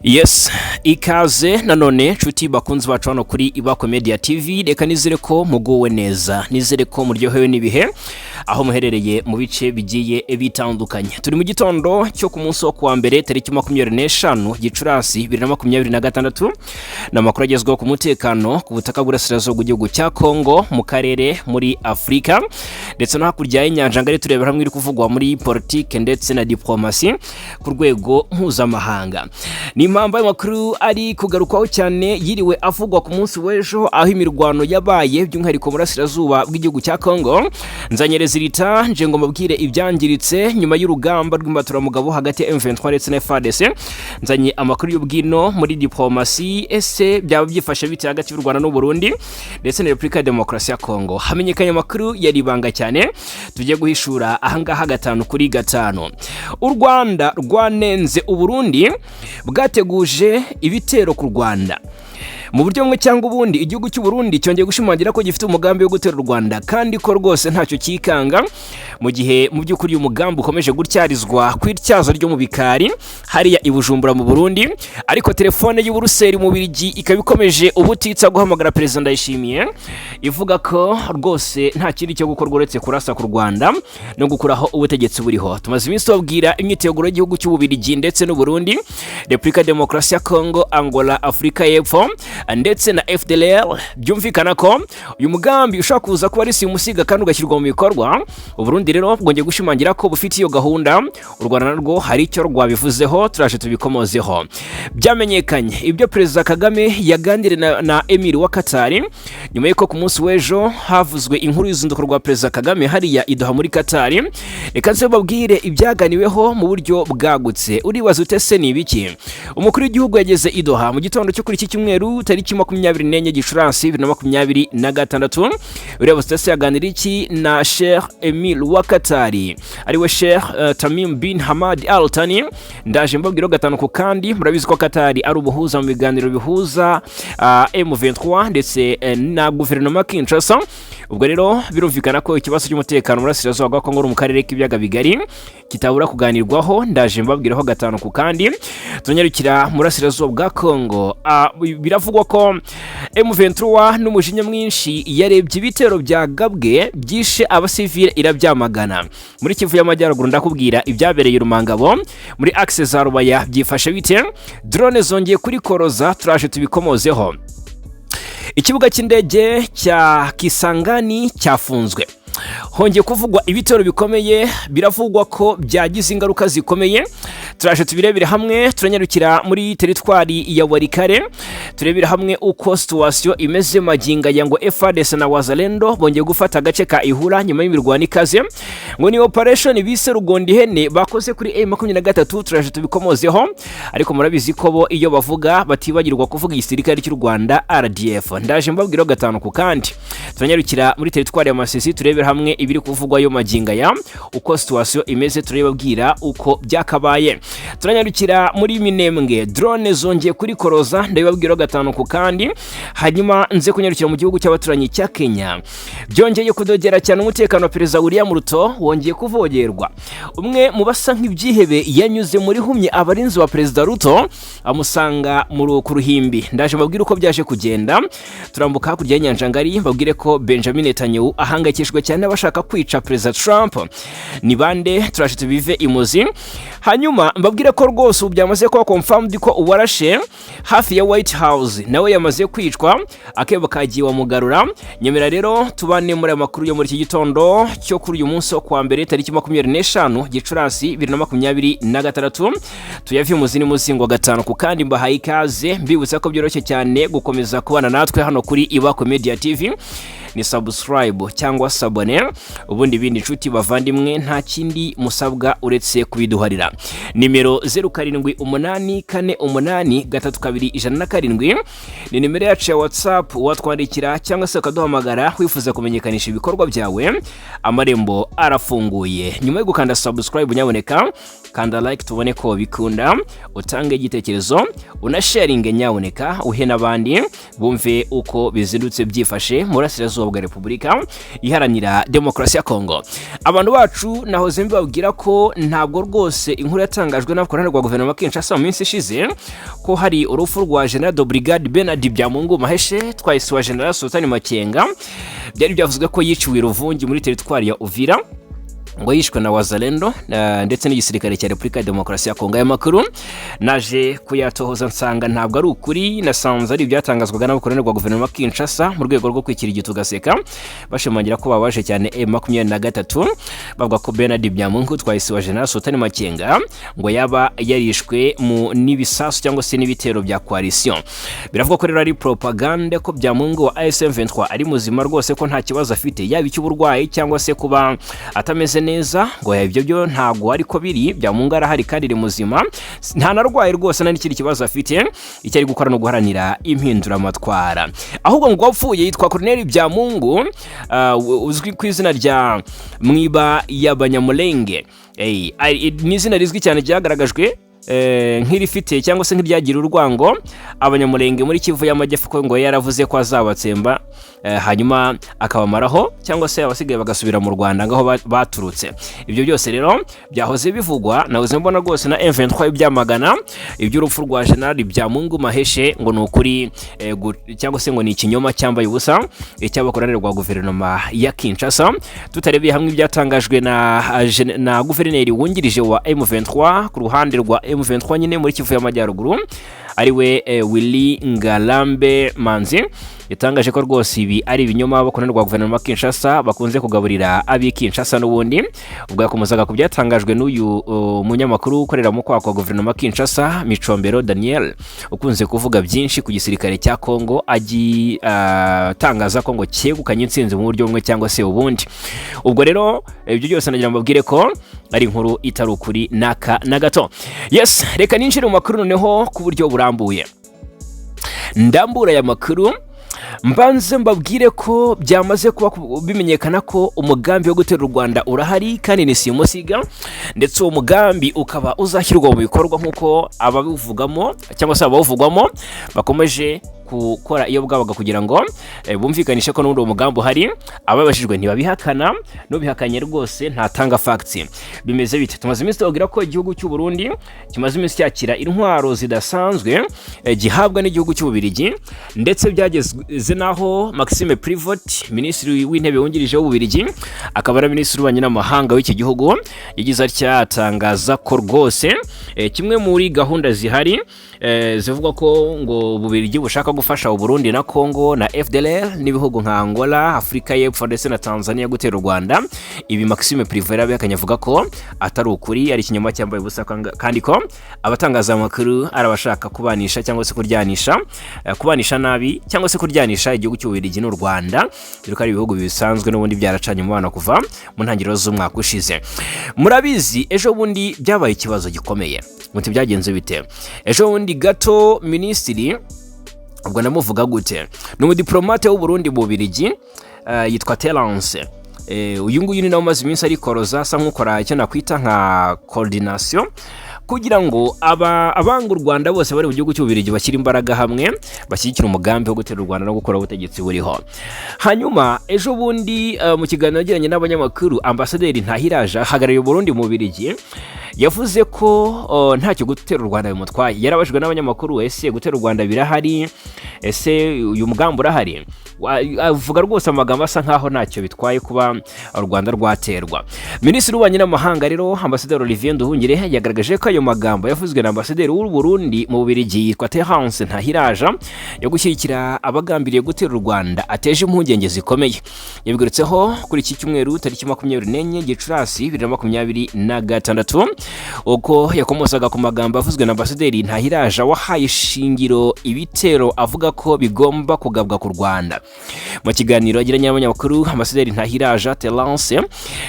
Yes, ikaze nanone nshuti bakunzi bacu hano kuri Ibako Media TV. Reka nizere ko muguwe neza, nizere ko muryohewe n'ibihe aho muherereye mu bice bigiye bitandukanye. Turi mu gitondo cyo ku munsi wo kuwa mbere, tariki 25 Gicurasi 2026. Ni amakuru agezweho ku mutekano ku butaka bw'Uburasirazuba bw'igihugu cya Kongo, mu karere, muri Afurika ndetse no hakurya y'inyanja ngari. Turebera hamwe iri kuvugwa muri politike ndetse na diplomasi ku rwego mpuzamahanga. Ni impamvu amakuru ari kugarukwaho cyane yiriwe avugwa ku munsi w'ejo, aho imirwano yabaye by'umwihariko burasirazuba bw'igihugu cya Kongo. Nzanyereza irita nje ngo mbabwire ibyangiritse nyuma y'urugamba rw'imbaturamugabo hagati ya M23 ndetse na FARDC. Nzanye amakuru y'ubwino muri diplomasi: ese byaba byifashe bite hagati y'u Rwanda n'u Burundi ndetse na Repubulika ya Demokarasi ya Kongo? Hamenyekanye amakuru yari ibanga cyane tugiye guhishura ahangaha gatanu kuri gatanu. U Rwanda rwanenze Uburundi bwateguje ibitero ku Rwanda mu buryo bumwe cyangwa ubundi. Igihugu cy'u Burundi cyongeye gushimangira ko gifite umugambi wo gutera u Rwanda, kandi ko rwose ntacyo cyikanga, mu gihe mu by'ukuri uyu mugambi ukomeje gutyarizwa ku ityazo ryo mu bikari hariya i Bujumbura mu Burundi. Ariko telefone y'Uburuseri mu Birigi ikaba ikomeje ubutitsa guhamagara Perezida Ndayishimiye, ivuga ko rwose nta kindi cyo gukorwa uretse kurasa ku Rwanda no gukuraho ubutegetsi buriho. Tumaze iminsi tubabwira imyiteguro y'igihugu cy'Ububirigi ndetse n'u Burundi, Repubulika ya Demokarasi ya Kongo, Angola, Afurika y'Epfo ndetse na FDLR. Byumvikana ko uyu mugambi ushobora kuza kuba ari simusiga kandi ugashyirwa mu bikorwa. Uburundi rero bwongeye gushimangira ko bufite iyo gahunda. U Rwanda narwo hari icyo rwabivuzeho, turaje tubikomozeho. Byamenyekanye ibyo Perezida Kagame yaganiriye na Emir wa Qatar, nyuma y'uko ku munsi w'ejo havuzwe inkuru y'uruzinduko rwa Perezida Kagame hariya i Doha muri Qatar. Reka nze babwire ibyaganiweho mu buryo bwagutse. Uribaza ute se ni ibiki? Umukuru w'igihugu yageze i Doha mu gitondo cyo kuri iki cyumweru, tariki 24 Gicurasi 2026. Uribaza ute se yaganira iki na Sheikh Emir wa Qatar, ariwe Sheikh Tamim bin Hamad Al Thani? Ndaje mbabwira gatanu ku kandi. Murabizi ko Qatar ari ubuhuza mu biganiro bihuza M23 ndetse na guverinoma Kinshasa. Ubwo rero birumvikana ko ikibazo cy'umutekano muri Burasirazuba bwa Kongo, mu karere k'ibiyaga bigari, kitabura kuganirwaho. Ndaje mbabwiraho gatanu ku kandi. Tunyarukira mu Burasirazuba bwa Kongo. Biravugwa ko M23 n'umujinya mwinshi yarebye ibitero bya Gabwe byishe abasivile, irabyamagana. Muri Kivu y'Amajyaruguru ndakubwira ibyabereye Rumangabo. Muri axe za Rubaya byifashe bite? Drone zongeye kuri koroza, turaje tubikomozeho. Ikibuga cy'indege cya Kisangani cyafunzwe, hongeye kuvugwa ibitero bikomeye, biravugwa ko byagize ingaruka zikomeye, turaje tubirebere hamwe. Turanyarukira muri teritwari ya Walikale, turebere hamwe uko situation imeze magingo aya. Ngo FARDC na Wazalendo bongeye gufata agace ka Ihura nyuma y'imirwano ikaze. Ngo ni operation bise Rugondi Hene bakoze kuri M23, turaje tubikomozeho. Ariko murabizi ko bo iyo bavuga batibagirwa kuvuga igisirikare cy'u Rwanda, RDF. Ndaje mbabwira gatanu ku kandi. Turanyarukira muri teritwari ya Masisi, turebere hamwe ibiri kuvugwayo magingo aya, uko situation imeze, turababwira uko byakabaye. Turanyarukira muri Minembwe, drone zongeye kuri koroza, ndabibabwira gatanu ku kandi. Hanyuma nze kunyarukira mu gihugu cy'abaturanyi cya Kenya. Byongeye kudogera cyane, umutekano wa Perezida William Ruto wongeye kuvogerwa. Umwe mu basa nk'ibyihebe yanyuze muri humye abarinzi wa Perezida Ruto, amusanga mu ku ruhimbi. Ndaje mbabwire uko byaje kugenda. Turambuka hakurya y'inyanja ngari, mbabwire ko Benjamin Netanyahu ahangayikishijwe cyane n'abashaka kwica Perezida Trump. Ni bande? Turaje tubive imuzi. Hanyuma mbabwire ko rwose ubu byamaze kuba confirmed ko uwarashe hafi ya White House nawe yamaze kwicwa, akebo kagiye wamugarura. Nyemera rero tubane muri aya makuru yo muri iki gitondo cyo kuri uyu munsi wo kuwa mbere, tariki 25 Gicurasi 2026. Tuyave imuzi n'umuzingo gatanu ku kandi. Mbahaye ikaze, mbibutsa ko byoroshye cyane gukomeza kubana natwe hano kuri Ibako Media TV. Ni subscribe cyangwa s'abonner, ubundi ibindi, inshuti bavandimwe, nta kindi musabwa uretse kubiduharira. Nimero 0784832107 ni nimero yacu ya WhatsApp. Watwandikira cyangwa se ukaduhamagara wifuza kumenyekanisha ibikorwa byawe, amarembo arafunguye. Nyuma yo gukanda subscribe, nyaboneka kanda like tubone ko bikunda, utange igitekerezo, unasharinge, nyaboneka uhe n'abandi bumve uko bizindutse byifashe mu burasirazuba. bwa Repubulika Iharanira Demokarasi ya Kongo. Abantu bacu, nahoze mbabwira ko ntabwo rwose inkuru yatangajwe n'abakorana rwa guverinoma Kinshasa mu minsi ishize ko hari urupfu rwa General de Brigade Bernard Byamungu Maheshe, twahise wa General Sultani Makenga, byari byavuzwe ko yiciwe i Ruvungi muri teritwari ya Uvira, ngo yishwe na Wazalendo ndetse n'igisirikare cya Repubulika ya Demokarasi ya Kongo. Aya makuru naje kuyatohoza nsanga ntabwo ari ukuri. Nasanze ari ibyatangazwaga n'abakorana rwa guverinoma Kinshasa mu rwego rwo kwikira igitugu gaseka, bashimangira ko babaje cyane M23, bavuga ko Bernard Byamungu twahise wa General Sultani Makenga ngo yaba yarishwe mu n'ibisasu cyangwa se n'ibitero bya coalition. Biravuga ko rero ari propagande, ko Byamungu wa AFC M23 ari muzima rwose, ko nta kibazo afite, yaba icy'uburwayi cyangwa se kuba atameze neza, ngo ibyo byo ntabwo ariko biri. Byamungu arahari kandi ari muzima, nta narwaye rwose, nta n'ikindi kibazo afite. Icyo ari gukora no guharanira impinduramatwara. Ahubwo ngo wapfuye yitwa Colonel Byamungu, uzwi ku izina rya Mwiba y'Abanyamulenge. Ni izina rizwi cyane ryagaragajwe nk'irifite cyangwa se nk'iryagira urwango Abanyamulenge muri Kivu y'Amajyepfo, ngo yaravuze ko azabatsemba, hanyuma akabamaraho cyangwa se abasigaye bagasubira mu Rwanda ngaho baturutse. Ibyo byose rero byahoze bivugwa, nahoze mbona rwose na M23 byamagana iby'urupfu rwa General Byamungu Maheshe, ngo ni ukuri cyangwa se ngo ni ikinyoma cyambaye ubusa cy'abakorana rwa guverinoma ya Kinshasa. Tutarebeye hamwe ibyatangajwe na guverineri wungirije wa M23 ku ruhande rwa M23 nyine muri Kivu y'Amajyaruguru, ariwe Willy Ngarambe Manzi, yatangaje ko rwose ibi ari ibinyoma bakorana rwa guverinoma Kinshasa bakunze kugaburira abi Kinshasa n'ubundi. Ubwo yakomezaga ku byatangajwe n'uyu munyamakuru ukorera mu kwaha kwa guverinoma Kinshasa, Micombero Daniel, ukunze kuvuga byinshi ku gisirikare cya Kongo, atangaza ko ngo cyegukanye intsinzi mu buryo bumwe cyangwa se ubundi. Ubwo rero ibyo byose nagira ngo mbabwire ko ari inkuru itari ukuri n'aka na gato. Yes, reka ninjire mu makuru noneho ku buryo burambuye. Ndambura aya makuru, mbanze mbabwire ko byamaze kuba bimenyekana ko umugambi wo gutera u Rwanda urahari kandi ni simusiga, ndetse uwo mugambi ukaba uzashyirwa mu bikorwa nk'uko ababivugamo cyangwa se abawuvugwamo bakomeje gukora iyo bwabaga kugira ngo bumvikanishe ko n'ubundi uwo mugambi uhari. Ababajijwe ntibabihakana, n'ubihakanye rwose ntatanga facts. Bimeze bite? Tumaze iminsi tubabwira ko igihugu cy'u Burundi kimaze iminsi cyakira intwaro zidasanzwe gihabwa n'igihugu cy'Ububirigi, ndetse byageze n'aho Maxime Prevot, minisitiri w'intebe wungirije w'Ububirigi akaba ari minisitiri w'ububanyi n'amahanga w'iki gihugu, yagize atya atangaza ko rwose kimwe muri gahunda zihari zivuga ko ngo Ububirigi bushaka gufasha Uburundi na Congo na FDLR n'ibihugu nka Angola, Afurika y'Epfo ndetse na Tanzania gutera u Rwanda. Ibi Maxime Prevot yarabihakanye, avuga ko atari ukuri, ari ikinyoma cyambaye ubusa, kandi ko abatangaza amakuru ari abashaka kubanisha cyangwa se kuryanisha, kubanisha nabi cyangwa se kuryanisha igihugu cy'Ububiligi n'u Rwanda, dore ko ari ibihugu bisanzwe n'ubundi byaracanye umubano kuva mu ntangiriro z'umwaka ushize. Murabizi, ejo bundi byabaye ikibazo gikomeye. Muti byagenze bite? Ejo bundi gato minisitiri, ubwo ndamuvuga gute, ni umudiplomate w'u Burundi mu Bubiligi, yitwa Terence. Uyu nguyu ni nawe umaze iminsi arikoroza, asa nk'ukora icyo nakwita nka coordination kugira ngo abanga u Rwanda bose bari mu gihugu cy'Ububiligi bashyire imbaraga hamwe, bashyigikira umugambi wo gutera u Rwanda no gukora ubutegetsi buriho. Hanyuma ejo bundi mu kiganiro yagiranye n'abanyamakuru, ambasaderi Ntahiraje ahagarariye Burundi mu Bubiligi yavuze ko ntacyo gutera u Rwanda bimutwaye. Yarabajijwe n'abanyamakuru: "Ese gutera u Rwanda birahari? Ese uyu mugambi urahari?" Avuga rwose amagambo asa nkaho ntacyo bitwaye kuba u Rwanda rwaterwa. Minisitiri w'ububanyi n'amahanga rero, ambasaderi Olivier Nduhungirehe, yagaragaje ko ayo magambo yavuzwe na ambasaderi w'u Burundi mu Bubiligi yitwa Terence Ntahiraja yo gushyigikira abagambiriye gutera u Rwanda ateje impungenge zikomeye. Yabigarutseho kuri iki cyumweru tariki 24 Gicurasi 2026, uko yakomozaga ku magambo avuzwe na ambasaderi Ntahiraja wahaye ishingiro ibitero avuga ko bigomba kugabwa ku Rwanda. Mu kiganiro yagiranye n'abanyamakuru, ambasaderi Ntahiraja Terence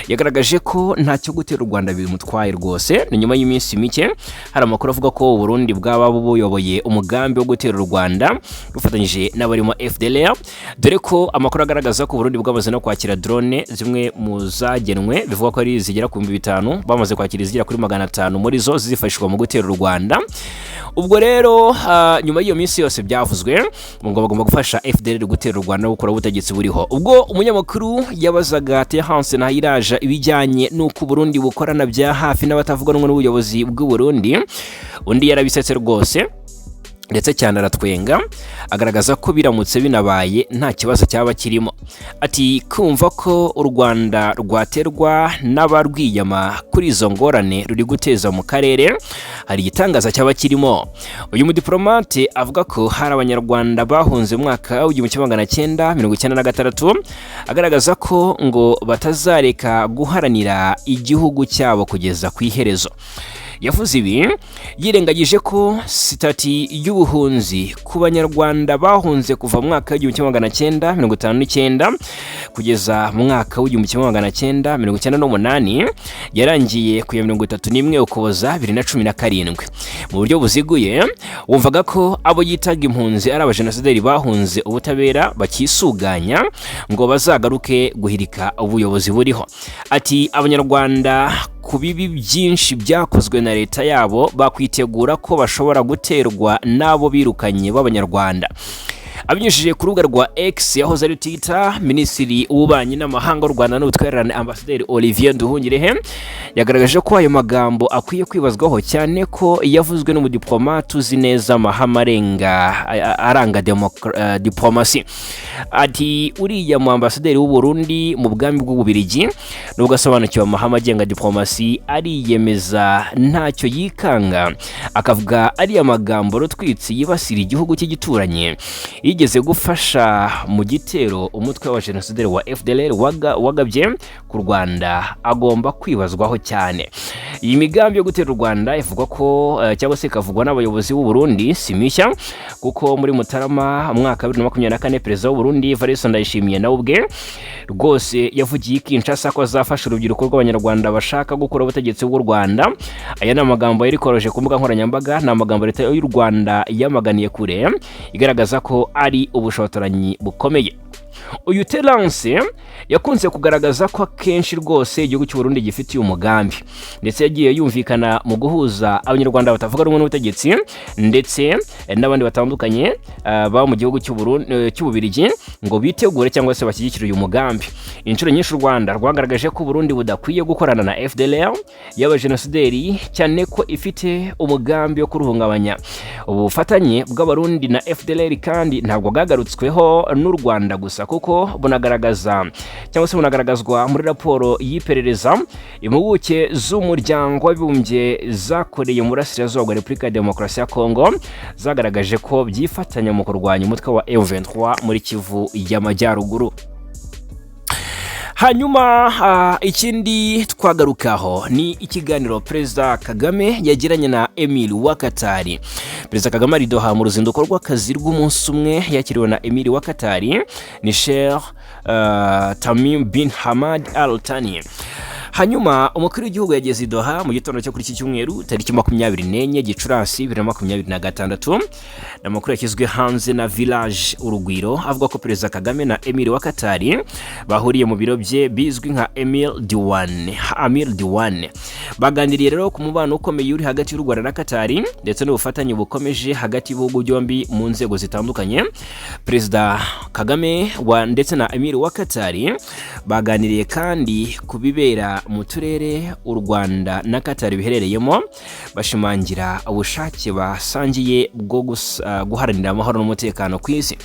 yagaragaje ko ntacyo gutera u Rwanda bimutwaye rwose. Ni nyuma y'iminsi mike hari amakuru avuga ko Burundi bwaba buyoboye umugambi wo gutera u Rwanda bufatanyije n'abarimo FDLR, dore ko amakuru agaragaza ko Burundi bwamaze no kwakira drone zimwe mu zagenwe, bivuga ko ari zigera ku 5000. Bamaze kwakira izigera kuri 500 muri zo zizifashishwa mu gutera u Rwanda. Ubwo rero nyuma y'iyo minsi yose byavuzwe ngo bagomba gufasha FDLR gutera u Rwanda no gukora ubutegetsi buriho. Ubwo umunyamakuru yabazaga Terence Ntahiraja ibijyanye n'uko Burundi bukorana bya hafi n'abatavuga rumwe n'ubuyobozi bw'u Burundi, undi yarabisetse rwose ndetse cyane aratwenga, agaragaza ko biramutse binabaye nta kibazo cyaba kirimo. Ati kumva ko u Rwanda rwaterwa n'abarwiyama kuri izo ngorane ruri guteza mu karere, hari igitangaza cyaba kirimo. Uyu mudiplomate avuga ko hari Abanyarwanda bahunze mu mwaka w'1996, agaragaza ko ngo batazareka guharanira igihugu cyabo kugeza ku iherezo. Yavuze ibi yirengagije ko statut y'ubuhunzi ku Banyarwanda bahunze kuva mu mwaka w'1959 kugeza mu mwaka w'1998 yarangiye ku ya 31 Ukuboza 2017. Mu buryo buziguye, wumvaga ko abo yitaga impunzi ari abajenosideri bahunze ubutabera bakisuganya ngo bazagaruke guhirika ubuyobozi buriho. Ati Abanyarwanda ku bibi byinshi byakozwe na leta yabo bakwitegura ko bashobora guterwa n'abo birukanye b'Abanyarwanda. Abinyujije ku rubuga rwa X yahoze ari Twitter, Minisitiri w'Ububanyi n'Amahanga w'u Rwanda n'Ubutwererane, Ambasaderi Olivier Nduhungirehe, yagaragaje ko ayo magambo akwiye kwibazwaho, cyane ko yavuzwe n'umudiplomate uzi neza amahame aranga diplomasi. Ati uriya mu ambasaderi w'u Burundi mu bwami bw'Ububirigi, nubwo asobanukiwe amahame agenga diplomasi, ariyemeza ntacyo yikanga akavuga ariya magambo rutwitsi yibasira igihugu cy'igituranyi yigeze gufasha mu gitero umutwe wa jenosideri wa FDLR wagabye ku Rwanda, agomba kwibazwaho cyane. Iyi migambi yo gutera u Rwanda ivugwa ko cyangwa se ikavugwa n'abayobozi b'u Burundi si mishya, kuko muri Mutarama umwaka wa 2024 Perezida w'u Burundi Evariste Ndayishimiye nawe ubwe rwose yavugiye i Kinshasa ko azafasha urubyiruko rw'Abanyarwanda bashaka gukora ubutegetsi bw'u Rwanda. Aya ni amagambo yari koroje ku mbuga nkoranyambaga, ni amagambo leta y'u Rwanda yamaganiye kure, igaragaza ko ari ubushotoranyi bukomeye. Uyu Terence yakunze kugaragaza ko akenshi rwose igihugu cy'u Burundi gifitiye umugambi, ndetse yagiye yumvikana mu guhuza Abanyarwanda batavuga rumwe n'ubutegetsi ndetse n'abandi batandukanye baba mu gihugu cy'Ububirigi ngo bitegure cyangwa se bashyigikire uyu mugambi. Inshuro nyinshi u Rwanda rwagaragaje ko Burundi budakwiye gukorana na FDLR y'abajenosideri, cyane ko ifite umugambi wo kuruhungabanya. Ubu bufatanye bw'Abarundi na FDLR kandi ntabwo bwagarutsweho n'u Rwanda gusa, kuko bunagaragaza cyangwa se bunagaragazwa muri raporo y'iperereza impuguke z'Umuryango w'Abibumbye zakoreye mu burasirazuba bwa Repubulika ya Demokarasi ya Kongo, zagaragaje ko byifatanya mu kurwanya umutwe wa M23 muri Kivu y'Amajyaruguru. Hanyuma ikindi twagarukaho ni ikiganiro Perezida Kagame yagiranye na Emir wa Katari. Perezida Kagame ari Doha mu ruzinduko rw'akazi rw'umunsi umwe, yakiriwe na Emir wa Katari, ni Sheikh Tamim bin Hamad Al Thani. Hanyuma umukuru w'igihugu yageze i Doha mu gitondo cyo kuri iki cyumweru tariki 24 Gicurasi 2026. Ni amakuru yashyizwe hanze na Village Urugwiro, avuga ko Perezida Kagame na Emir wa Katari bahuriye mu biro bye bizwi nka Emir Diwan. Amir Diwan baganiriye rero ku mubano ukomeye uri hagati y'u Rwanda na Katari ndetse n'ubufatanye bukomeje hagati y'ibihugu byombi mu nzego zitandukanye. Perezida Kagame wa ndetse na Emir wa Katari baganiriye kandi ku bibera mu turere u Rwanda na Katari biherereyemo, bashimangira ubushake basangiye bwo guharanira amahoro n'umutekano ku isi.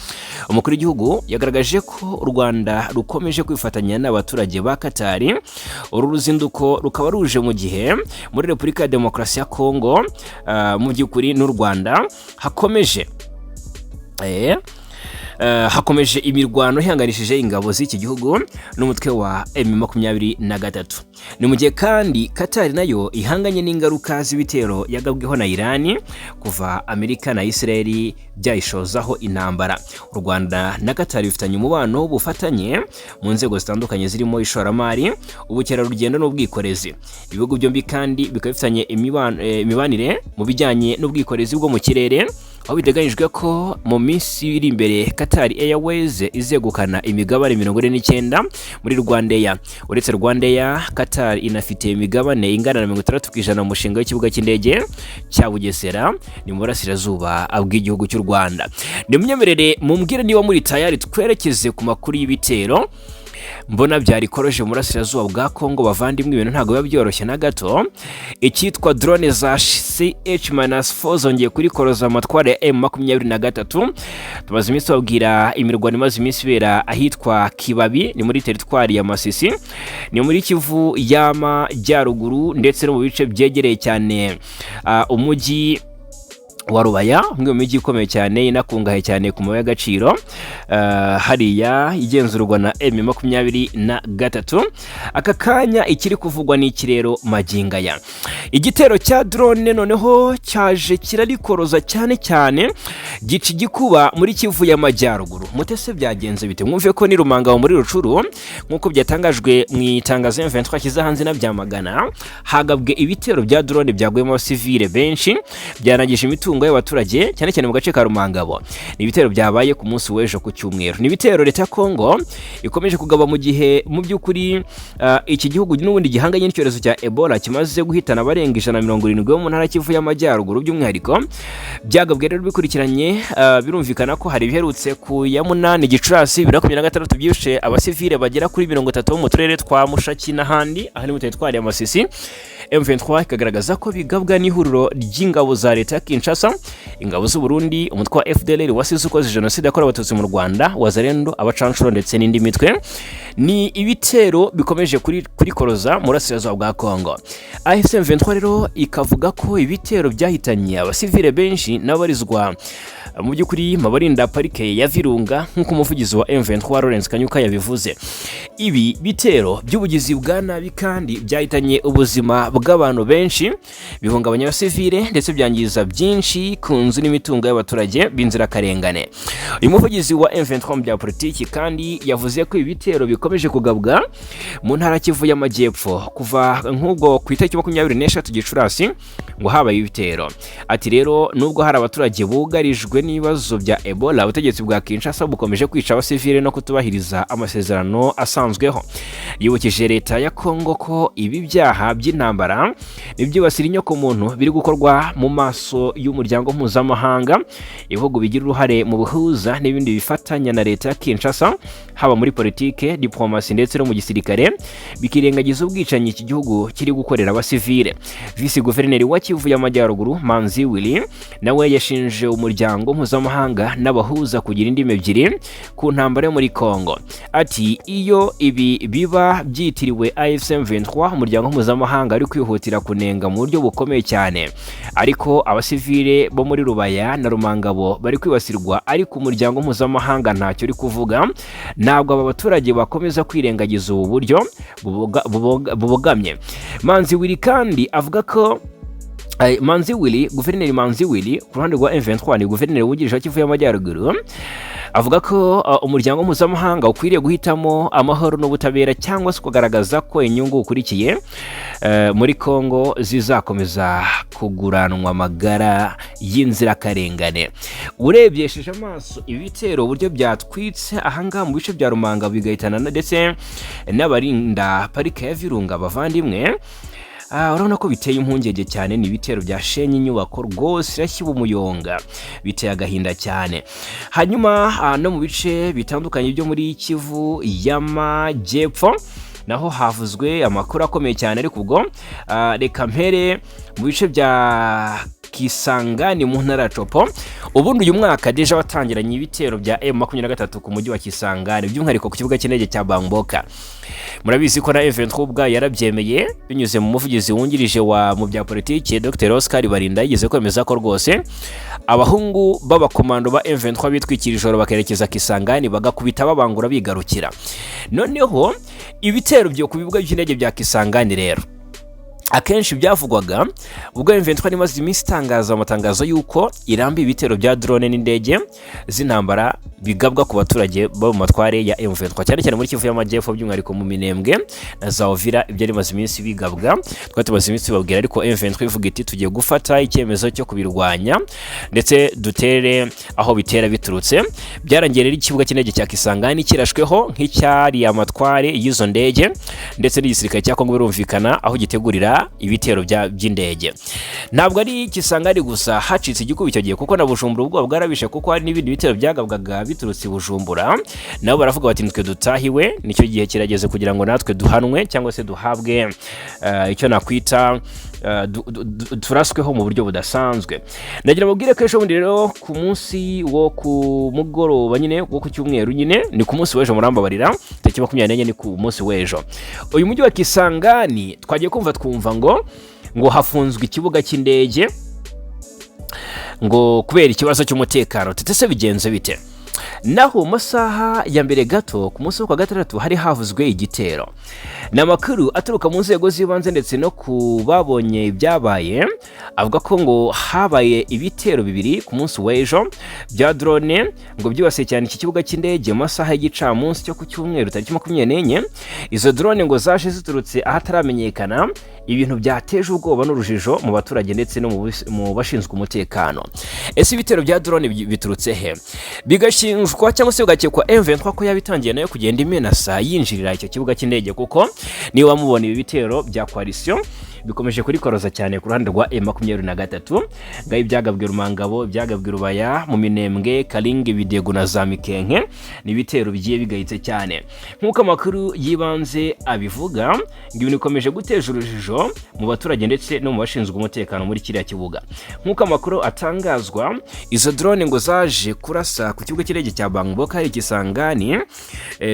Umukuru w'igihugu yagaragaje ko u Rwanda rukomeje kwifatanya n'abaturage ba Katari. Uru ruzinduko rukaba ruje mu gihe muri Repubulika ya Demokarasi ya Kongo mu by'ukuri n'u Rwanda hakomeje imirwano ihanganishije ingabo z'iki gihugu n'umutwe wa M23. Ni mu gihe kandi Qatar nayo ihanganye n'ingaruka z'ibitero yagabweho na Irani kuva Amerika na Israel byayishozaho intambara. U Rwanda na Qatar bifitanye umubano w'ubufatanye mu nzego zitandukanye zirimo ishoramari, ubukerarugendo n'ubwikorezi. Ibihugu byombi kandi bikaba bifitanye imibanire mu bijyanye n'ubwikorezi bwo mu kirere. Aho biteganyijwe ko mu minsi iri imbere Qatar Airways izegukana imigabane 49 muri RwandAir. Uretse RwandAir, Qatar inafite imigabane ingana na 60% mu mushinga w'ikibuga cy'indege cya Bugesera, ni mu burasirazuba bw'igihugu cy'u Rwanda. Nimunyemerere mumbwire niba muri tayari twerekeze ku makuru y'ibitero mbona byarikoroje mu burasirazuba bwa Kongo. Bavandimwe, ibintu ntabwo biba byoroshye na gato. Icyitwa drone za CH-4 zongeye kurikoroza amatwara ya M23. Tumaze iminsi tubabwira imirwano imaze iminsi ibera ahitwa Kibabi, ni muri teritwari ya Masisi, ni muri Kivu y'Amajyaruguru, ndetse no mu bice byegereye cyane umujyi wa Rubaya, umwe mu mijyi ikomeye cyane inakungahaye cyane ku mabuye y'agaciro, hariya igenzurwa na M23. Aka kanya ikiri kuvugwa ni iki rero magingo aya? Igitero cya drone noneho cyaje kirarikoroza cyane cyane, gica igikuba muri Kivu y'Amajyaruguru. Mutese byagenze bite? Mwumve ko ni Rumangabo muri Rucuru, nk'uko byatangajwe mu itangazo M23 ashyize hanze na byamagana, hagabwe ibitero bya drone byaguyemo abasivile benshi, byanangije imitungo y'abaturage cyane cyane mu gace ka Rumangabo. Ni ibitero byabaye ku munsi w'ejo ku cyumweru. Ni ibitero leta ya Kongo ikomeje kugaba mu gihe mu by'ukuri iki gihugu n'ubundi gihanganye n'icyorezo cya Ebola kimaze guhitana abarenga 170 bo mu ntara Kivu y'Amajyaruguru by'umwihariko. Byagabwe rero bikurikiranye, birumvikana ko hari ibiherutse ku ya 8 Gicurasi 2026 byishe abasivile bagera kuri 30 bo mu turere twa Mushaki n'ahandi, ahari mu teritwari ya Masisi. M23 ikagaragaza ko bigabwa n'ihuriro ry'ingabo za leta ya Kinshasa, ingabo z'u Burundi, umutwe wa FDLR wasize ukoze jenoside yakorewe Abatutsi mu Rwanda, Wazalendo, abacanshuro ndetse n'indi mitwe. Ni ibitero bikomeje kurikoroza mu burasirazuba bwa Kongo. AFC M23 rero ikavuga ko ibitero byahitanye abasivile benshi n'abarizwa mu by'ukuri mu barinda parike ya Virunga, nk'uko umuvugizi wa M23 Lawrence Kanyuka yabivuze. Ibi bitero by'ubugizi bwa nabi kandi byahitanye ubuzima bw'abantu benshi, bihungabanya abasivile, ndetse byangiza byinshi ku nzu n'imitungo y'abaturage b'inzirakarengane. Uyu muvugizi wa M23 mu bya politiki kandi yavuze ko ibi bitero bikomeje kugabwa mu ntara Kivu y'Amajyepfo kuva nk'ubwo ku itariki 23 Gicurasi ngo habaye ibitero. Ati rero nubwo hari abaturage bugarijwe n'ibibazo bya Ebola, ubutegetsi bwa Kinshasa bukomeje kwica abasivile no kutubahiriza amasezerano asanzweho. Yibukije leta ya Kongo ko ibi byaha by'intambara n'ibyibasira inyokomuntu biri gukorwa mu maso y'umuryango mpuzamahanga, ibihugu bigira uruhare mu buhuza n'ibindi bifatanya na leta ya Kinshasa, haba muri politike, diplomasi ndetse no mu gisirikare, bikirengagiza ubwicanyi iki gihugu kiri gukorera abasivile. Visi guverineri wa Kivu y'Amajyaruguru Manzi Willy nawe yashinje umuryango mpuzamahanga n'abahuza kugira indimi ebyiri ku ntambara yo muri Kongo. Ati iyo ibi biba byitiriwe AFC M23, umuryango mpuzamahanga ari kwihutira kunenga mu buryo bukomeye cyane, ariko abasivile bo muri Rubaya na Rumangabo bari kwibasirwa, ariko umuryango mpuzamahanga ntacyo uri kuvuga. Ntabwo aba baturage bakomeza kwirengagiza ubu buryo bubogamye. Manzi Willy kandi avuga ko Manzi Willy, guverineri Manzi Willy ku ruhande rwa M23, ni guverineri wungirije wa Kivu y'Amajyaruguru, avuga ko umuryango mpuzamahanga ukwiriye guhitamo amahoro n'ubutabera cyangwa se kugaragaza ko inyungu ukurikiye muri Kongo zizakomeza kuguranwa amagara y'inzirakarengane. Urebyesheje amaso ibitero uburyo byatwitse ahangaha mu bice bya Rumanga, bigahitana ndetse n'abarinda parike ya Virunga, bavandimwe, urabona ko biteye impungenge cyane. Ni ibitero byashenye inyubako rwose, irashyiba umuyonga, biteye agahinda cyane. Hanyuma no mu bice bitandukanye byo muri Kivu y'Amajyepfo naho havuzwe amakuru akomeye cyane, ariko ubwo reka mpere mu bice bya Kisangani mu ntara ya Tshopo. Ubundi uyu mwaka déjà watangiranye ibitero bya M23 ku mujyi wa Kisangani, by'umwihariko ku kibuga cy'indege cya Bangboka. Murabizi ko na M23 ubwayo yarabyemeye binyuze mu muvugizi wungirije wa mu bya politiki Dr Oscar Barinda, yigeze kwemeza ko rwose abahungu b'abakomando ba M23 bitwikira ijoro bakerekeza Kisangani, bagakubita babangura bigarukira. Noneho ibitero byo ku bibuga by'indege bya Kisangani rero Akenshi byavugwaga ubwo M23 imaze iminsi itangaza amatangazo y'uko irambiye ibitero bya drone n'indege z'intambara bigabwa ku baturage bo mu matware ya M23, cyane cyane muri Kivu y'Amajyepfo, by'umwihariko mu Minembwe na za Uvira. Ibyo bimaze iminsi bigabwa, twari tumaze iminsi tubabwira, ariko M23 ivuga iti: "Tugiye gufata icyemezo cyo kubirwanya ndetse dutere aho bitera biturutse." Byarangiye rero ikibuga cy'indege cya Kisangani kirashweho nk'icyari amatware y'izo ndege ndetse n'igisirikare cya Kongo, birumvikana aho gitegurira ibitero by'indege. Ntabwo ari Kisangani gusa hacitse igikuba icyo gihe, kuko na Bujumbura ubwoba bwarabishe, kuko hari n'ibindi bitero byagabwaga biturutse i Bujumbura. Nabo baravuga bati: "Nitwe dutahiwe, nicyo gihe kirageze kugira ngo natwe duhanwe cyangwa se duhabwe icyo nakwita turasweho mu buryo budasanzwe." Nagira mubwire ko ejo bundi rero, ku munsi wo ku mugoroba nyine wo ku cyumweru nyine, ni ku munsi w'ejo, murambabarira, tariki 24, ni ku munsi w'ejo, uyu mujyi wa Kisangani twagiye kumva twumva ngo hafunzwe ikibuga cy'indege ngo kubera ikibazo cy'umutekano. Tete se bigenze bite? Naho mu masaha ya mbere gato ku munsi wo kwa gatandatu hari havuzwe igitero. Ni amakuru aturuka mu nzego z'ibanze ndetse no ku babonye ibyabaye, avuga ko ngo habaye ibitero bibiri ku munsi w'ejo bya drone, ngo byibasiye cyane iki kibuga cy'indege mu masaha y'igicamunsi cyo ku cyumweru tariki 24. Izo drone ngo zaje ziturutse ahataramenyekana, ibintu byateje ubwoba n'urujijo mu baturage ndetse no mu bashinzwe umutekano. Ese ibitero bya drone biturutse he? Bigashinjwa cyangwa se bigakekwa M23 ko yaba itangiye nayo kugenda imenasa yinjirira icyo kibuga cy'indege, kuko niba mubona ibi bitero bya coalition bikomeje kurikoroza cyane ku ruhande rwa M23, ngaho ibyagabwe Rumangabo, ibyagabwe Rubaya, mu Minembwe, Kalinga, Bidego na za Mikenke, ni ibitero bigiye bigayitse cyane. Nk'uko amakuru y'ibanze abivuga, ngo ibintu bikomeje guteza urujijo mu baturage ndetse no mu bashinzwe umutekano muri kiriya kibuga. Nk'uko amakuru atangazwa, izo drone ngo zaje kurasa ku kibuga cy'indege cya Bangboka hari Kisangani,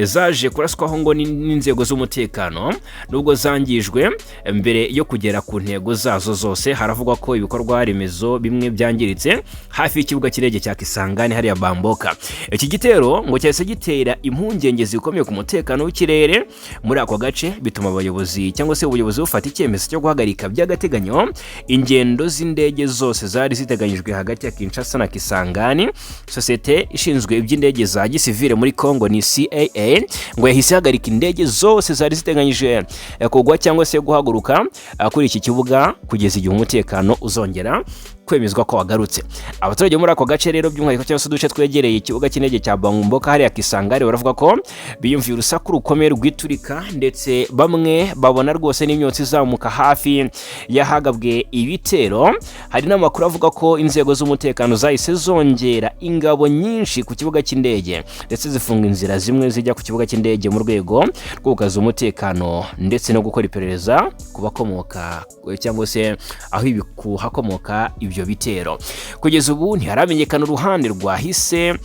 zaje kuraswaho ngo n'inzego z'umutekano, nubwo zangijwe mbere yo kugera ku ntego zazo zose. Haravugwa ko ibikorwa remezo bimwe byangiritse hafi y'ikibuga cy'indege cya Kisangani hariya Bamboka. Iki gitero ngo cyahise gitera impungenge zikomeye ku mutekano w'ikirere muri ako gace, bituma abayobozi cyangwa se ubuyobozi bufata icyemezo cyo guhagarika by'agateganyo ingendo z'indege zose zari ziteganyijwe hagati ya Kinshasa na Kisangani. Sosiyete ishinzwe iby'indege za gisivile muri Congo ni CAA, ngo yahise ihagarika indege zose zari ziteganyije kugwa cyangwa se guhaguruka kuri iki kibuga kugeza igihe umutekano uzongera kwemezwa ko wagarutse. Abaturage bo muri ako gace rero by'umwihariko, cyangwa se uduce twegereye ikibuga cy'indege cya Bangumboka hariya Kisangani, baravuga ko biyumviye urusaku rukomeye rw'iturika, ndetse bamwe babona rwose n'imyotsi izamuka hafi y'ahagabwe ibitero. Hari n'amakuru avuga ko inzego z'umutekano zahise zongera ingabo nyinshi ku kibuga cy'indege, ndetse zifunga inzira zimwe zijya ku kibuga cy'indege mu rwego rwo gukaza umutekano ndetse no gukora iperereza ku bakomoka cyangwa se aho hakomoka ibyo bitero. Kugeza ubu ntiharamenyekana uruhande rwahise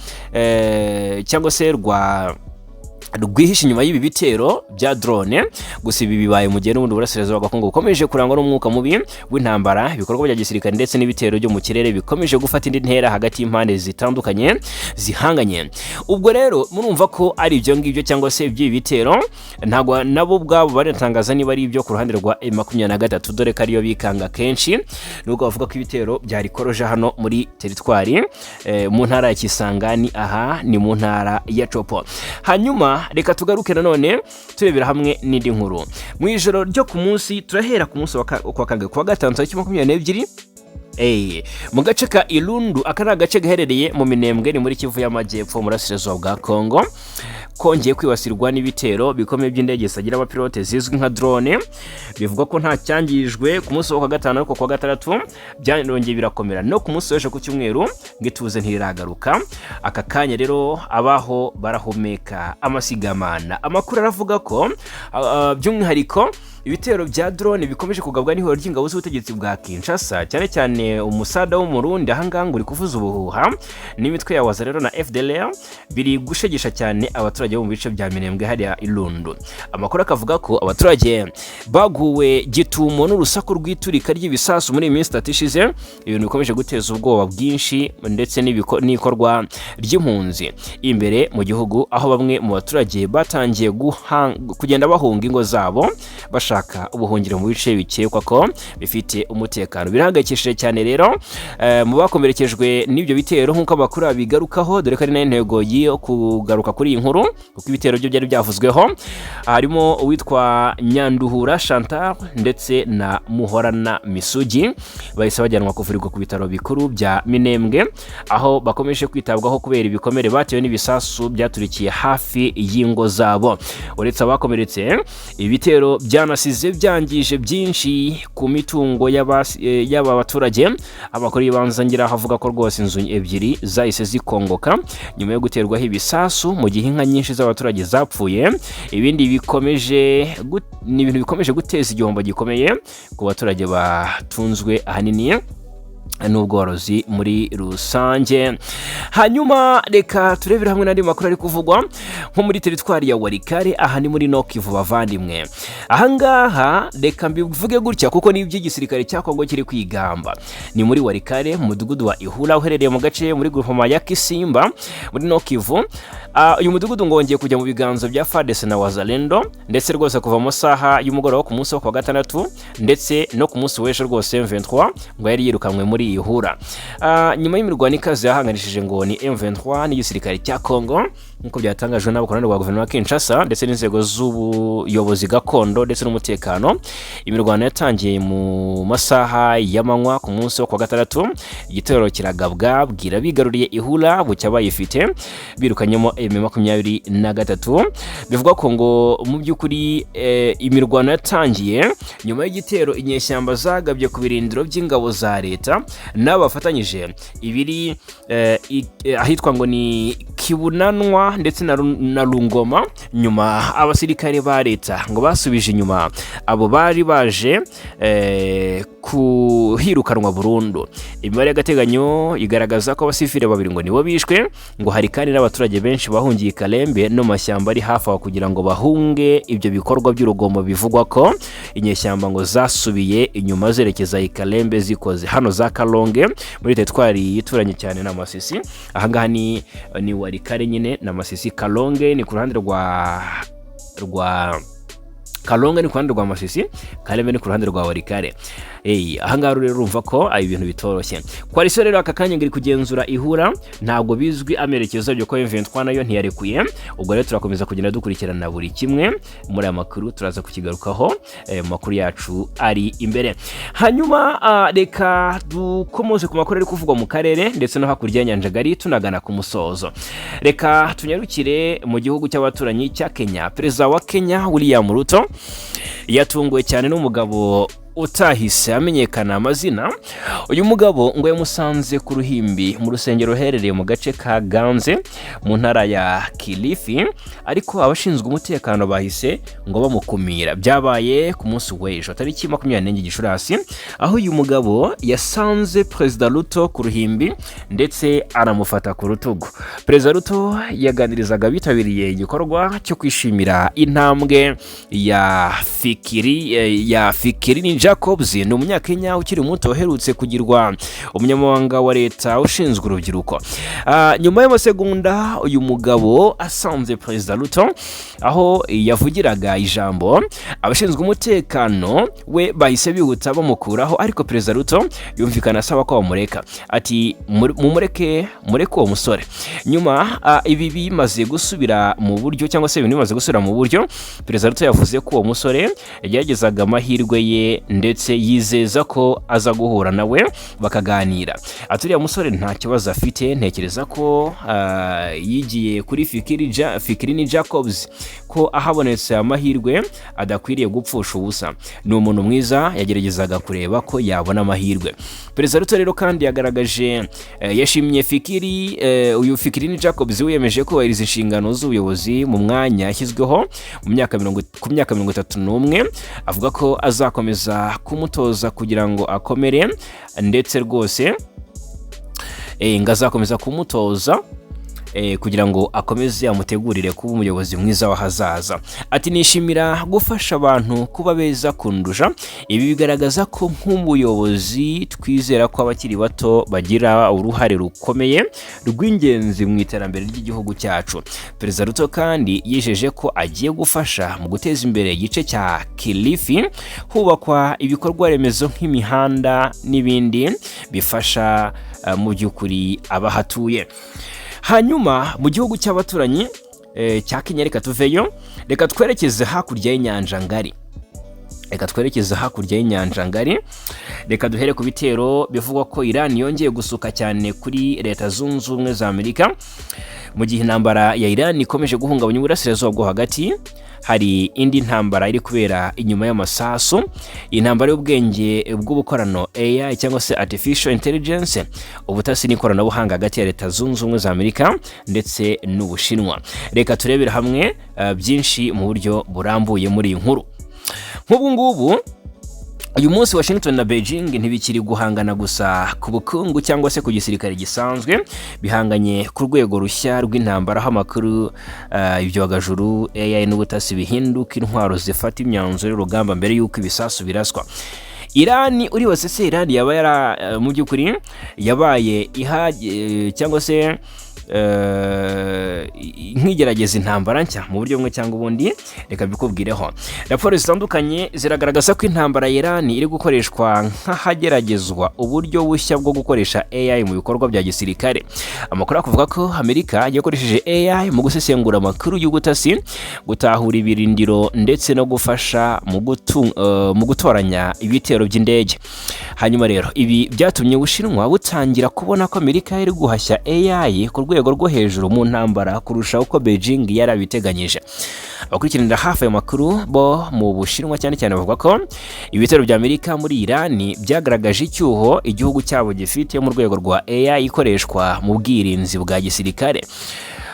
cyangwa se rwihishe inyuma y'ibi bitero bya drone. Gusa ibi bibaye mu gihe n'ubundi burasirazuba bwa Kongo bukomeje kurangwa n'umwuka mubi w'intambara, ibikorwa bya gisirikare ndetse n'ibitero byo mu kirere bikomeje gufata indi ntera hagati y'impande zitandukanye zihanganye. Ubwo rero murumva ko ari ibyo ngibyo cyangwa se iby'ibi bitero, ntabwo nabo ubwabo baratangaza niba ari ibyo ku ruhande rwa M23, dore ko ariyo bikanga kenshi, nubwo bavuga ko ibitero byari koroje hano muri teritwari mu ntara ya Kisangani, aha ni mu ntara ya Tshopo. Hanyuma reka tugaruke nanone turebera hamwe n'indi nkuru. Mu ijoro ryo ku munsi, turahera ku munsi wa kangahe? Ku wa gatanu tariki 22, mu gace ka Irundu, aka ni agace gaherereye mu Minembwe, ni muri Kivu y'Amajyepfo, mu burasirazuba bwa Kongo, kongeye kwibasirwa n'ibitero bikomeye by'indege zitagira abapilote zizwi nka drone. Bivugwa ko nta cyangijwe ku munsi wo kwa gatanu, ariko ku wa gatandatu byarongeye birakomera, no ku munsi w'ejo ku cyumweru ngo ituze ntiragaruka. Aka kanya rero abaho barahumeka amasigamana. Amakuru aravuga ko by'umwihariko ibitero bya drone bikomeje kugabwa n'ihuriro ry'ingabo z'ubutegetsi bwa Kinshasa, cyane cyane umusada w'Umurundi ahangaha ngo uri kuvuza ubuhuha, n'imitwe ya Wazalendo na FDLR, biri gushegesha cyane abaturage bo mu bice bya Minembwe hariya Irundu. Amakuru akavuga ko abaturage baguwe gitumo n'urusaku rw'iturika ry'ibisasu muri iyi minsi 3 ishize, ibintu bikomeje guteza ubwoba bwinshi ndetse n'ikorwa ry'impunzi imbere mu gihugu, aho bamwe mu baturage batangiye kugenda bahunga ingo zabo bashaka bashaka ubuhungiro mu bice bikekwa ko bifite umutekano. Birahangayikishije cyane rero mu bakomerekejwe n'ibyo bitero, nk'uko amakuru abigarukaho, dore ko ari nayo ntego yo kugaruka kuri iyi nkuru, kuko ibitero byo byari byavuzweho. Harimo uwitwa Nyanduhura Chantal ndetse na Muhorana Misugi, bahise bajyanwa kuvurirwa ku bitaro bikuru bya Minembwe, aho bakomeje kwitabwaho kubera ibikomere batewe n'ibisasu byaturikiye hafi y'ingo zabo. Uretse abakomeretse, ibitero byanasize byangije byinshi ku mitungo y'aba baturage. Amakuru y'ibanze ngeraho avuga ko rwose inzu ebyiri zahise zikongoka nyuma yo guterwaho ibisasu, mu gihe inka nyinshi z'abaturage zapfuye. Ibindi bikomeje ni ibintu bikomeje guteza igihombo gikomeye ku baturage batunzwe ahanini n'ubworozi muri rusange. Hanyuma reka turebere hamwe n'andi makuru ari kuvugwa nko muri teritwari ya Walikale. Aha ni muri Nord Kivu, bavandimwe. Ahangaha reka mbivuge gutya kuko ni iby'igisirikare cya Kongo kiri kwigamba. Ni muri Walikale, mu mudugudu wa Ihura, uherereye mu gace muri groupement ya Kisimba muri Nord Kivu. Uyu mudugudu ngo wongeye kujya mu biganza bya FARDC na Wazalendo, ndetse rwose kuva mu masaha y'umugoroba ku munsi wo kuwa gatandatu ndetse no ku munsi w'ejo, rwose M23 ngo yari yirukanwe muri Ihura nyuma y'imirwano ikaze yahanganishije ngo ni M23 n'igisirikare cya Congo, nk'uko byatangajwe n'abakorana rwa guverinoma ya Kinshasa ndetse n'inzego z'ubuyobozi gakondo ndetse n'umutekano. Imirwano yatangiye mu masaha y'amanywa ku munsi wo kuwa gatandatu, igitero kiragabwa bwira bigaruriye Ihura, bucya bayifite birukanyemo M23. Bivugwa ko ngo mu by'ukuri imirwano yatangiye nyuma y'igitero inyeshyamba zagabye ku birindiro by'ingabo za leta n'abafatanyije ibiri ahitwa ngo ni Kibunanwa ndetse na Rungoma. Nyuma abasirikare ba leta ngo basubije inyuma abo bari baje kuhirukanwa burundu. Imibare y'agateganyo igaragaza ko abasivile babiri ngo nibo bishwe. Ngo hari kandi n'abaturage benshi bahungiye i Kalembe no mu mashyamba ari hafi aho kugira ngo bahunge ibyo bikorwa by'urugomo. Bivugwa ko inyeshyamba ngo zasubiye inyuma zerekeza i Kalembe zikoze hano za Kalonge muri teritwari ituranye cyane na Masisi. Ahangaha ni Walikale nyine na Masisi. Kalonge ni ku ruhande rwa Kalonge, ni ku ruhande rwa Masisi, Kalembe ni ku ruhande rwa Walikale. Ahangaha rero urumva ko ari ibintu bitoroshye. Coalition rero aka kanya ngo iri kugenzura Ihura, ntabwo bizwi amerekezo yabyo ko M23 nayo ntiyarekuye. Ubwo rero turakomeza kugenda dukurikirana buri kimwe muri aya makuru, turaza kukigarukaho mu makuru yacu ari imbere. Hanyuma reka dukomoze ku makuru ari kuvugwa mu karere ndetse no hakurya y'inyanja ngari, tunagana ku musozo. Reka tunyarukire mu gihugu cy'abaturanyi cya Kenya. Perezida wa Kenya William Ruto yatunguwe cyane n'umugabo utahise amenyekana amazina. Uyu mugabo ngo yamusanze ku ruhimbi mu rusengero ruherereye mu gace ka Ganze mu ntara ya Kilifi, ariko abashinzwe umutekano bahise ngo bamukumira. Byabaye ku munsi w'ejo tariki 24 Gicurasi, aho uyu mugabo yasanze Perezida Ruto ku ruhimbi ndetse anamufata ku rutugu. Perezida Ruto yaganirizaga abitabiriye igikorwa cyo kwishimira intambwe ya Fikirini Jacobs. Ni umunyakenya ukiri muto uherutse kugirwa umunyamabanga wa leta ushinzwe urubyiruko. Nyuma y'amasegonda uyu mugabo asanze Perezida Ruto aho yavugiraga ijambo, abashinzwe umutekano we bahise bihuta bamukuraho, ariko Perezida Ruto yumvikana asaba ko bamureka, ati: "Mumureke, mureke uwo musore." Nyuma ibi bimaze gusubira mu buryo, cyangwa se ibintu bimaze gusubira mu buryo, Perezida Ruto yavuze ko uwo musore yageragezaga amahirwe ye, ndetse yizeza ko aza guhura nawe bakaganira. Ati: "Uriya musore nta kibazo afite. Ntekereza ko yigiye kuri Fikirini Jacobs ko ahabonetse amahirwe adakwiriye gupfusha ubusa. Ni umuntu mwiza, yageragezaga kureba ko yabona amahirwe." Perezida Ruto rero kandi yagaragaje yashimye Fikiri uyu Fikirini Jacobs wiyemeje kubahiriza inshingano z'ubuyobozi mu mwanya yashyizweho ku myaka 31, avuga ko azakomeza kumutoza kugira ngo akomere, ndetse rwose ngo azakomeza kumutoza. kugira ngo akomeze amutegurire kuba umuyobozi mwiza w'ahazaza. Ati: "Nishimira gufasha abantu kuba beza kundusha. Ibi bigaragaza ko nk'umuyobozi twizera ko abakiri bato bagira uruhare rukomeye rw'ingenzi mu iterambere ry'igihugu cyacu." Perezida Ruto kandi yijeje ko agiye gufasha mu guteza imbere igice cya Kilifi, hubakwa ibikorwa remezo nk'imihanda n'ibindi bifasha mu by'ukuri abahatuye. Hanyuma mu gihugu cy'abaturanyi cya Kenya, reka tuveyo, reka twerekeze hakurya y'inyanja ngari, reka twerekeze hakurya y'inyanja ngari. Reka duhere ku bitero bivugwa ko Iran yongeye gusuka cyane kuri Leta Zunze Ubumwe za Amerika. Mu gihe intambara ya Iran ikomeje guhungabanya Uburasirazuba bwo Hagati, hari indi ntambara iri kubera inyuma y'amasasu, intambara y'ubwenge bw'ubukorano, AI cyangwa se artificial intelligence, ubutasi n'ikoranabuhanga hagati ya Leta Zunze Ubumwe za Amerika ndetse n'Ubushinwa. Reka turebere hamwe byinshi mu buryo burambuye muri iyi nkuru. Nk'ubu ngubu uyu munsi Washington na Beijing ntibikiri guhangana gusa ku bukungu cyangwa se ku gisirikare gisanzwe, bihanganye ku rwego rushya rw'intambara, aho amakuru, ibyogajuru, AI n'ubutasi bihinduka intwaro zifata imyanzuro y'urugamba mbere y'uko ibisasu biraswa. Irani, uribaze se Irani yaba yara mu by'ukuri yabaye iha cyangwa se nk'igerageza intambara nshya mu buryo bumwe cyangwa ubundi? Reka mbikubwireho. Raporo zitandukanye ziragaragaza ko intambara ya Iran iri gukoreshwa nk'ahageragezwa uburyo bushya bwo gukoresha AI mu bikorwa bya gisirikare. Amakuru akavuga ko Amerika yakoresheje AI mu gusesengura amakuru y'ubutasi, gutahura ibirindiro ndetse no gufasha mu gutoranya ibitero by'indege. Hanyuma rero ibi byatumye Ubushinwa butangira kubona ko Amerika iri guhashya AI ku rwego rwo hejuru mu ntambara kurusha uko Beijing yari abiteganyije. Abakurikiranira hafi ayo makuru bo mu Bushinwa cyane cyane bavuga ko ibitero bya Amerika muri Iran byagaragaje icyuho igihugu cyabo gifite mu rwego rwa AI ikoreshwa mu bwirinzi bwa gisirikare.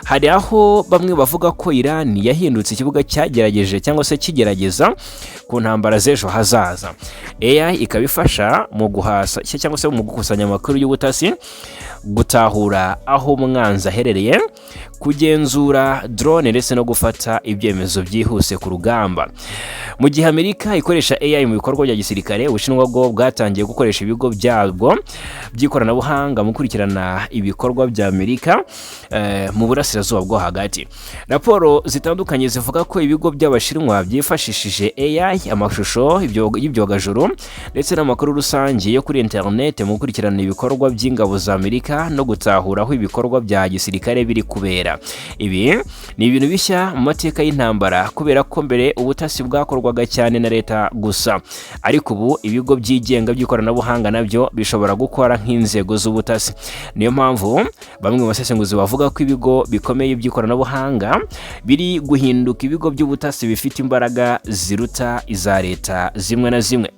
Hari aho bamwe bavuga ko Iran yahindutse ikibuga cyagerageje cyangwa se kigerageza ku ntambara z'ejo hazaza, AI ikaba ifasha mu guhasa cyangwa se mu gukusanya amakuru y'ubutasi, gutahura aho umwanzi aherereye, kugenzura drone ndetse no gufata ibyemezo byihuse ku rugamba. Mu gihe Amerika ikoresha AI mu bikorwa bya gisirikare, Ubushinwa bwo bwatangiye gukoresha ibigo byabwo by'ikoranabuhanga mu gukurikirana ibikorwa bya Amerika mu Burasirazuba bwo Hagati. Raporo zitandukanye zivuga ko ibigo by'Abashinwa byifashishije AI, amashusho y'ibyogajuru ndetse n'amakuru rusange yo kuri interineti mu gukurikirana ibikorwa by'ingabo za Amerika no gutahura aho ibikorwa bya gisirikare biri kubera. Ibi ni ibintu bishya mu mateka y'intambara, kubera ko mbere ubutasi bwakorwaga cyane na leta gusa, ariko ubu ibigo byigenga by'ikoranabuhanga nabyo bishobora gukora nk'inzego z'ubutasi. Niyo mpamvu bamwe mu basesenguzi bavuga ko ibigo bikomeye by'ikoranabuhanga biri guhinduka ibigo by'ubutasi bifite imbaraga ziruta iza leta zimwe na zimwe.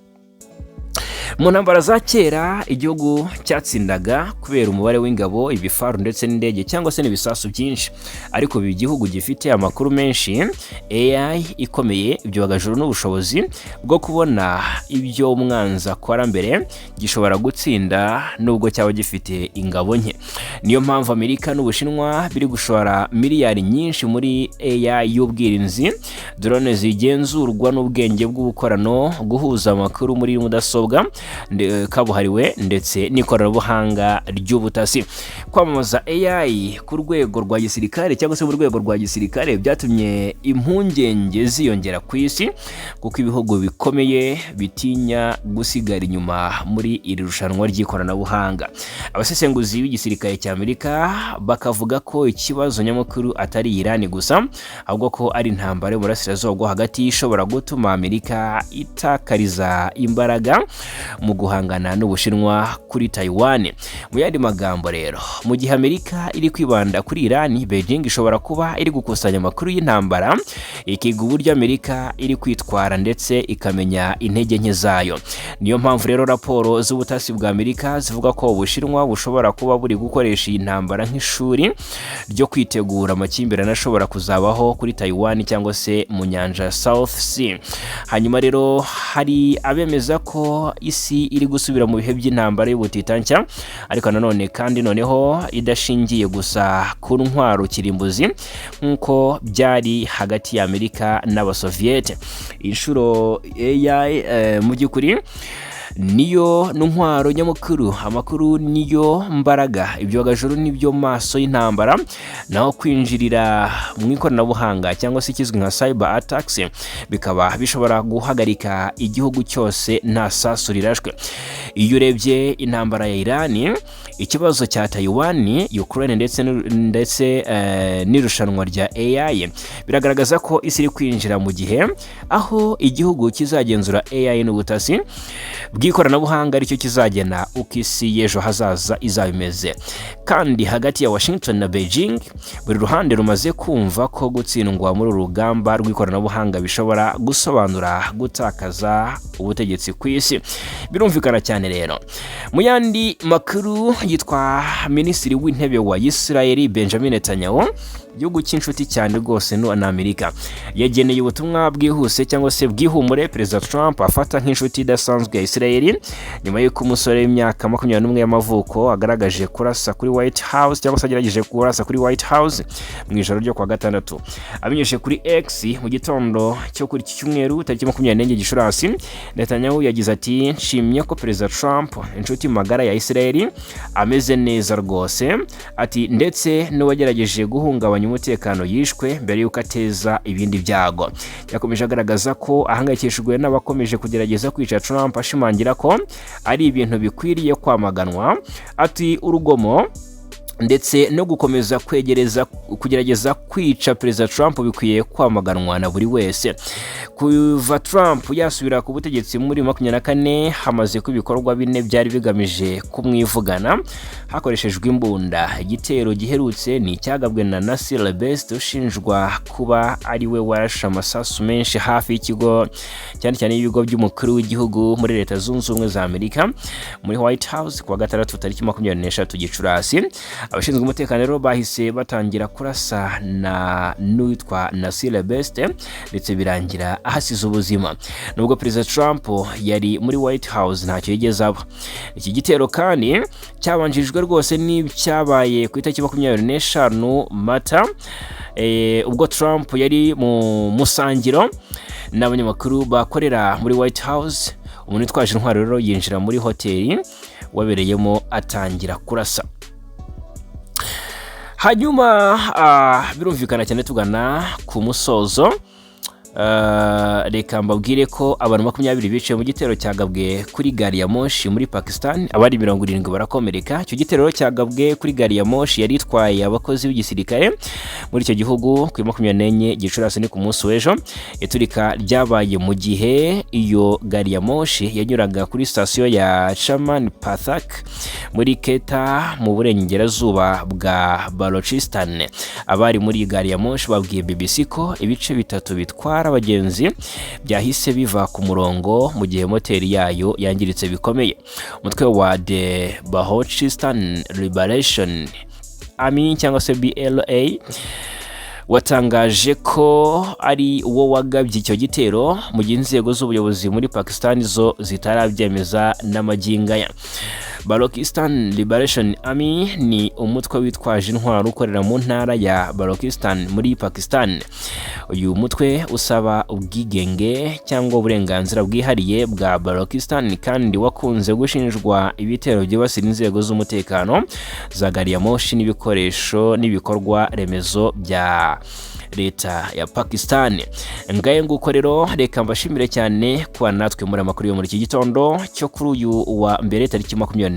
Mu ntambara za kera, igihugu cyatsindaga kubera umubare w'ingabo, ibifaru ndetse n'indege cyangwa se n'ibisasu byinshi, ariko ubu igihugu gifite amakuru menshi, AI ikomeye, ibyogajuru n'ubushobozi bwo kubona ibyo umwanzi akora mbere gishobora gutsinda nubwo cyaba gifite ingabo nke. Niyo mpamvu Amerika n'Ubushinwa biri gushora miliyari nyinshi muri AI y'ubwirinzi, drone zigenzurwa n'ubwenge bw'ubukorano, guhuza amakuru muri mudasobwa kabuhariwe ndetse n'ikoranabuhanga ry'ubutasi. Kwamamaza AI ku rwego rwa gisirikare cyangwa se mu rwego rwa gisirikare byatumye impungenge ziyongera ku isi, kuko ibihugu bikomeye bitinya gusigara inyuma muri iri rushanwa ry'ikoranabuhanga. Abasesenguzi b'igisirikare cya Amerika bakavuga ko ikibazo nyamukuru atari Iran gusa, ahubwo ko ari intambara y'Uburasirazuba bwo Hagati ishobora gutuma Amerika itakariza imbaraga mu guhangana n'Ubushinwa kuri Taiwan. Mu yandi magambo rero, mu gihe Amerika iri kwibanda kuri Iran, Beijing ishobora kuba iri gukusanya amakuru y'intambara, ikiga uburyo Amerika iri kwitwara ndetse ikamenya intege nke zayo. Niyo mpamvu rero raporo z'ubutasi bwa Amerika zivuga ko Ubushinwa bushobora kuba buri gukoresha iyi ntambara nk'ishuri ryo kwitegura amakimbirane ashobora kuzabaho kuri Taiwan cyangwa se mu nyanja ya South Sea. Hanyuma rero hari abemeza ko isi isi iri gusubira mu bihe by'intambara y'ubutita nshya, ariko nanone kandi noneho idashingiye gusa ku ntwaro kirimbuzi nk'uko byari hagati ya Amerika n'Abasoviyete. Inshuro AI mu by'ukuri niyo ntwaro nyamukuru, amakuru niyo mbaraga, ibyogajuru nibyo maso y'intambara, naho kwinjirira mu ikoranabuhanga cyangwa se ikizwi nka cyber attacks bikaba bishobora guhagarika igihugu cyose nta sasu rirashwe. Iyo urebye intambara ya Irani, ikibazo cya Taiwan, Ukraine ndetse n'irushanwa rya AI, biragaragaza ko isi iri kwinjira mu gihe aho igihugu kizagenzura AI n'ubutasi bw'ikoranabuhanga aricyo kizagena uko isi y'ejo hazaza izaba imeze. Kandi hagati ya Washington na Beijing, buri ruhande rumaze kumva ko gutsindwa muri uru rugamba rw'ikoranabuhanga bishobora gusobanura gutakaza ubutegetsi ku isi. Birumvikana cyane rero. Mu yandi makuru, yitwa Minisitiri w'Intebe wa Israel Benjamin Netanyahu, igihugu cy'inshuti cyane rwose na Amerika, yageneye ubutumwa bwihuse cyangwa se bwihumure Perezida Trump afata nk'inshuti idasanzwe ya Israel, nyuma y'uko umusore w'imyaka 21 y'amavuko agaragaje kurasa kuri White House cyangwa se agerageje kurasa kuri White House mu ijoro ryo kuwa gatandatu. Abinyujije kuri X mu gitondo cyo kuri iki cyumweru tariki 24 Gicurasi, Netanyahu yagize ati: "Nshimye ko Perezida Trump, inshuti magara ya Israel, ameze neza rwose." Ati: "Ndetse n'uwagerageje guhungabanya umutekano yishwe mbere y'uko ateza ibindi byago." Yakomeje agaragaza ko ahangayikishijwe n'abakomeje kugerageza kwica Trump, ashimangira ko ari ibintu bikwiriye kwamaganwa. Ati: "Urugomo ndetse no gukomeza kwegereza kugerageza kwica Perezida Trump bikwiye kwamaganwa na buri wese." Kuva Trump yasubira ku butegetsi muri 24, hamaze ko ibikorwa bine byari bigamije kumwivugana hakoreshejwe imbunda. Igitero giherutse ni icyagabwe na Nasir Best, ushinjwa kuba ari we warashe amasasu menshi hafi y'ikigo, cyane cyane y'ibigo by'umukuru w'igihugu muri Leta Zunze Ubumwe za Amerika, muri White House, kuwa gatandatu tariki 23 Gicurasi. Abashinzwe umutekano rero bahise batangira kurasa na n'uwitwa Nasir Best, ndetse birangira ahasize ubuzima. Nubwo Perezida Trump yari muri White House, ntacyo yigeze aba. Iki gitero kandi cyabanjirijwe rwose n'icyabaye ku itariki 25 Mata, ubwo Trump yari mu musangiro n'abanyamakuru bakorera muri White House. Umuntu witwaje intwaro rero yinjira muri hoteli wabereyemo atangira kurasa. Hanyuma birumvikana cyane, tugana ku musozo, reka mbabwire ko abantu 20 biciwe mu gitero cyagabwe kuri gari ya moshi muri Pakistan, abandi 70 barakomereka. Icyo gitero cyagabwe kuri gari ya moshi yari itwaye abakozi b'igisirikare muri icyo gihugu ku 24 Gicurasi, ni ku munsi w'ejo. Iturika ryabaye mu gihe iyo gari ya moshi yanyuraga kuri sitasiyo ya Chaman Pathak muri Quetta, mu burengerazuba bwa Balochistan. Abari muri gari ya moshi babwiye BBC ko ibice bitatu bitwara abagenzi byahise biva ku murongo mu gihe moteri yayo yangiritse bikomeye. Umutwe wa The Balochistan Liberation Army cyangwa se BLA watangaje ko ari wo wagabye icyo gitero, mu gihe inzego z'ubuyobozi muri Pakistan zo zitarabyemeza n'amagingo aya. Balochistan Liberation Army ni umutwe witwaje intwaro ukorera mu ntara ya Balochistan muri Pakistan. Uyu mutwe usaba ubwigenge cyangwa uburenganzira bwihariye bwa Balochistan, kandi wakunze gushinjwa ibitero byibasira inzego z'umutekano za gari ya moshi n'ibikoresho n'ibikorwa remezo bya leta ya Pakistan. Ngaye nguko rero, reka mbashimire cyane kuba natwe muri amakuru yo muri iki gitondo cyo kuri uyu wa mbere tariki 25,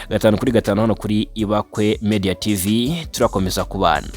5 kuri 5 hano kuri Ibakwe Media TV. Turakomeza kubana.